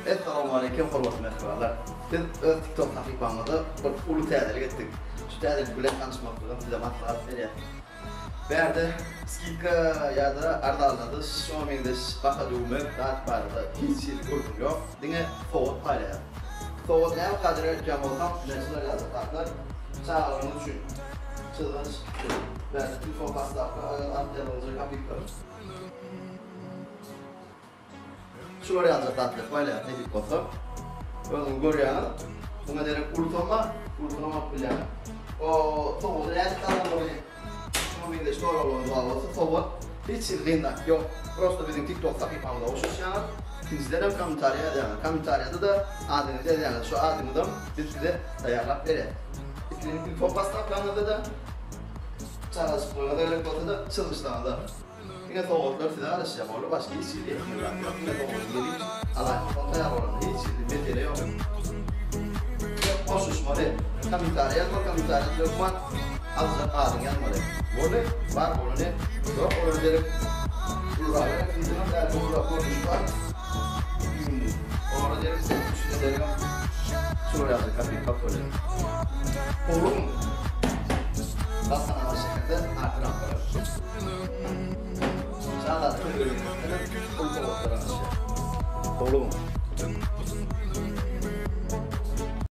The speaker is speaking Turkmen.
Essalamualeýkum hormatly mähribanlar. Biz öz TikTok sahypamyzda bir uly täzelik etdik. Şu täzelik bilen tanyşmaklygy size maslahat berýäs. Bärde skidka ýa-da arzanladyş, şoňa meňzeş baha döwmek zat barada hiç hili gürrüň ýok. Diňe sowgat paýlaýas. Sowgat näme kadar öýtýän bolsaň, ine şular ýaly zatlar çagalaryňyz üçin çyzgyç, bärde telefon podstawka, at ýazgyjy, kapitler. Şular ýalyjak zatlar paýlaýas nesip bolsa. Özüňiz görýäňiz. Muňa derek ulusam bar, ulusynam alyp bilýäňiz. O sowgady nädip gazanmaly? Şuňa meňzeş soraglaryňyz bar bolsa sowgat hiç hili kyn zat ýok. Prosta biziň TikTok sahypamyza goşulyşýaňyz. Ikinjidenem kommentariýa ýazýaňyz. Kommentariýada-da adyňyzy ýazýaňyz. Şu adyňyzam biz size taýýarlap berýäs. Islendik telefon podstawkaňyzda-da, çagajyklaryňyza gerek bolsa-da çyzgyçlaryňyza. Diňe sowgatlar size garaşýar boldy başga hiç hili etmeli zat ýok diňe sowgady gelip alaýmaly soň taýýar bolanda hiç hili mesele ýok diňe goşulyşmaly kommentariýa ýazmaly kommentariýada hökman aljak adyňy ýazmaly boldy bar bolany ýok olara derek ulurak ikinjiden bärde ulurak görnüşi bar olara derek üçünjiden deregem şular ýaly kopilka bolýar howlugyň Balkanabat şäherde arka rampalar. Şazada kölegeli ýigitlerem uly sowgatlara garaşýar. Howlugyň.